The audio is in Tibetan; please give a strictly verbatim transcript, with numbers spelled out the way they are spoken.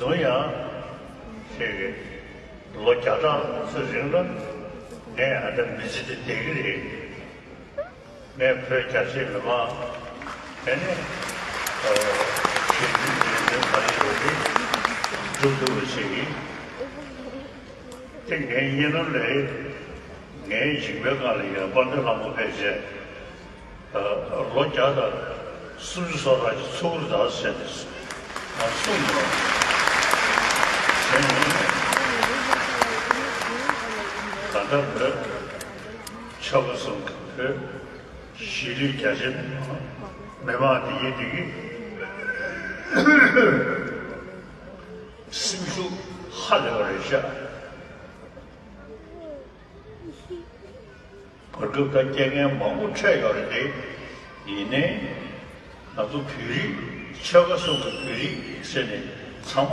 དེ་ཡང་ཁྱེད་ཀྱིས་ལོ་བརྒྱ་ཕྲག་ཙམ་རིང་ལ་ངས་ཨ་ད་མི་ཚེ་འདི་བསྡད་ཀྱི་རེད། ངས་བོད་རྒྱ་ཆེའི་མི་མང་དེ་ནས་ཞི་བདེ་ལས་དོན་ག་རེ་ཡོད་རེད་སྒྲུབ་ཐུབ་པ་བྱེད་ཀྱི། དེ་ངའི་གཉིད་ལམ་ལས་ངའི་མཇིང་པའི་སྒང་ལ་ཡང་དཔལ་ལྡན་ལྷ་མོ་ཕལ་ཆེར་ལོ་བརྒྱ་དང་སུམ་ཅུ་སོ་ཕྲག་ཅིག་འཚོ་གི་རེད་ཟེར་ནས་གསུངས་མྱོང་། དེ་ནས་ད་ལྟ་བོད་ཆོལ་ཁ་གསུམ་གྱི་བོད་གཞིས་ལུས་རྒྱ་ཆེ་མི་མང་འདི་ཡིན་འདི་གི་སེམས་ཤུགས་ཧ་ལས་པ་རེད་ཤག་བར་སྐབས་ད་རྐྱེན་ངན་མང་པོ་འཕྲད་ཡོད་རེད་དེ། ཡིན་ནའི་ང་ཚོ་བོད་རིགས་ཆོལ་ཁ་གསུམ་གྱི་བོད་རིགས་ཟེར་ནས་ཚང་